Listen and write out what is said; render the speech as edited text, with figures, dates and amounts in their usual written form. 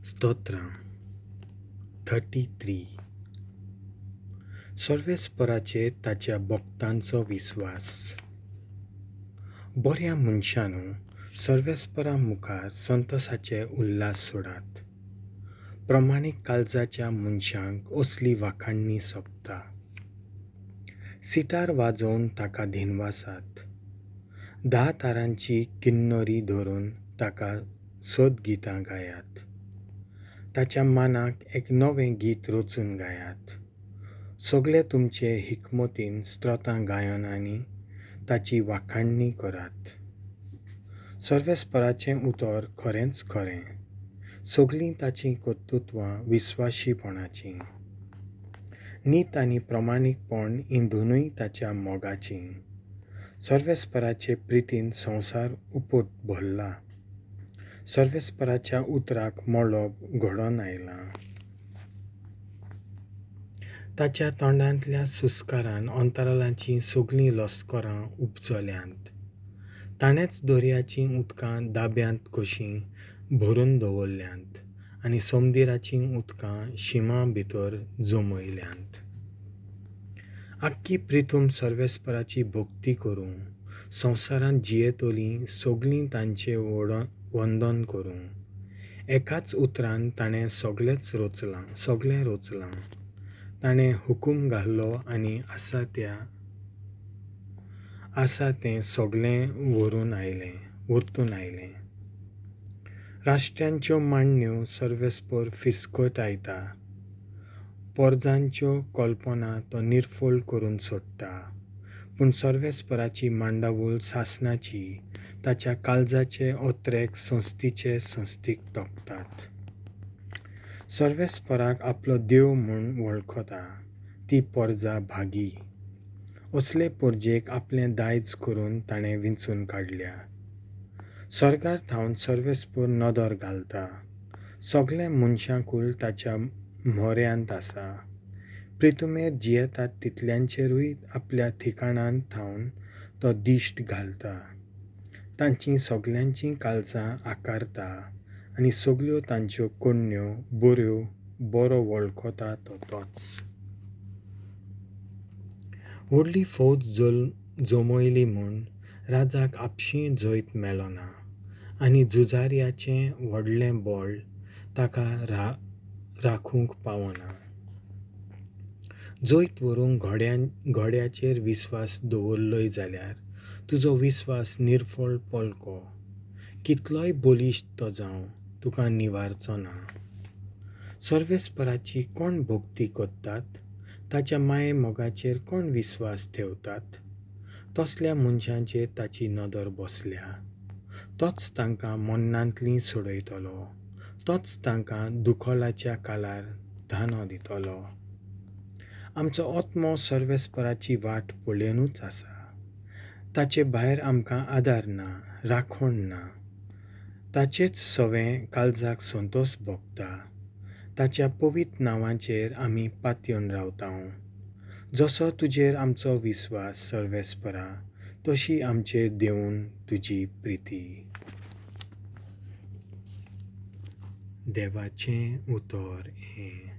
स्तोत्रां 33. सर्वेस्पराचेर ताच्या भक्तांचो विस्वास. बऱ्या मनशानू, सर्वेस्परा मुखार संतोसाचे उल्हास सोडात. प्रमाणीक काळजाच्या मनशांक असली वाखाणणी सोबता. सितार वाजोवन ताका धिनवासात. 10 तारांची किन्नरी धरून ताका सदगितां गायात. ताच्या मानाक एक नवें गीत रचून गायात. सगळे तुमचे हिकमतीन स्त्रोतां गायन आनी ताची वाखाणणी करात. सर्वेस्पराचें उतर खरेंच खरें, सगळीं ताचीं कर्तृत्वां विस्वाशीपणाचीं. नीत आनी प्रमाणीकपण हीं दोनूय ताच्या मोगाचीं. सर्वेस्पराचे प्रितीन संवसार उपट भरला. सर्वेस्पराच्या उतराक मळब घडोवन आयलां. ताच्या तोंडांतल्या सुस्कारान अंतराळाचीं सगळीं लश्करां उपजल्यांत. ताणेंच दर्याचीं उदकां दाब्यांत कशीं भरून दवरल्यांत आनी समुद्राचीं उदकां शिमां भितर जमयल्यांत. आख्खी प्रिथूम सर्वेस्पराची भक्ती करूं, संवसारांत जियेतलीं सगळीं तांचें वंदन करूं. एकाच उतरान ताणें सगळेंच रचलां, सगळें रचलां. ताणें हुकूम घाल्लो आनी आसा तें सगळें व्हरतून आयलें. राष्ट्रांच्यो मांडण्यो सर्वेस्पर फिस्कटायता. पोरजांच्यो कल्पना तो निर्फळ करून सोडटा. पूण सर्वेस्पराची मांडावळ सासणाची, ताच्या काळजाचे अत्रेक संस्थीचे संस्थीक तोपतात. सर्वेस्पराक आपलो देव म्हूण वळखता ती पोरजा भागी. असले पोरजेक आपलें दायज करून ताणें विंचून काडल्या. सर्गार थावन सर्वेस्पर नदर घालता. सगळें मनशांकूल ताच्या म्हऱ्यांत आसा. प्रितुमेर जियेतात तितल्यांचेरूय आपल्या ठिकाणांत थावन तो दिश्ट घालता. तांचीं सगल्यांचीं काळजां आकारता आनी सगल्यो तांच्यो करण्यो बऱ्यो बरो वळखता तो तोच. व्हडली फौज जमयली म्हूण राजाक आपशीं जैत मेळना आनी झुजाऱ्याचें व्हडलें बळ ताका राखूंक पावना. जैत व्हरूंक घोड्याचेर विस्वास दवरलोय जाल्यार तुजो विस्वास निर्फळ पोलको. कितलोय बलिश्ट तो जावं, तुका निवारचो ना. सर्वेस्पराची कोण भक्ती करतात, ताच्या माये मोगाचेर कोण विस्वास ठेवतात, तसल्या मनशांचेर ताची नदर बसल्या. तोच तांकां मन्नांतलीं सोडयतलो. तोच तांकां दुखोलाच्या काळार दानो दितलो. आमचो आत्मो सर्वेस्पराची वाट पळोवनूच आसा. ताचे भायर आमकां आदार ना, राखण ना. ताचेच सवें काळजाक संतोस भोगता. ताच्या पवित्र नांवाचेर आमी पातयेवन रावता. जसो तुजेर आमचो विस्वास सर्वेस्परा, तशी आमचेर देवून तुजी प्रिती. देवाचें उतर हें.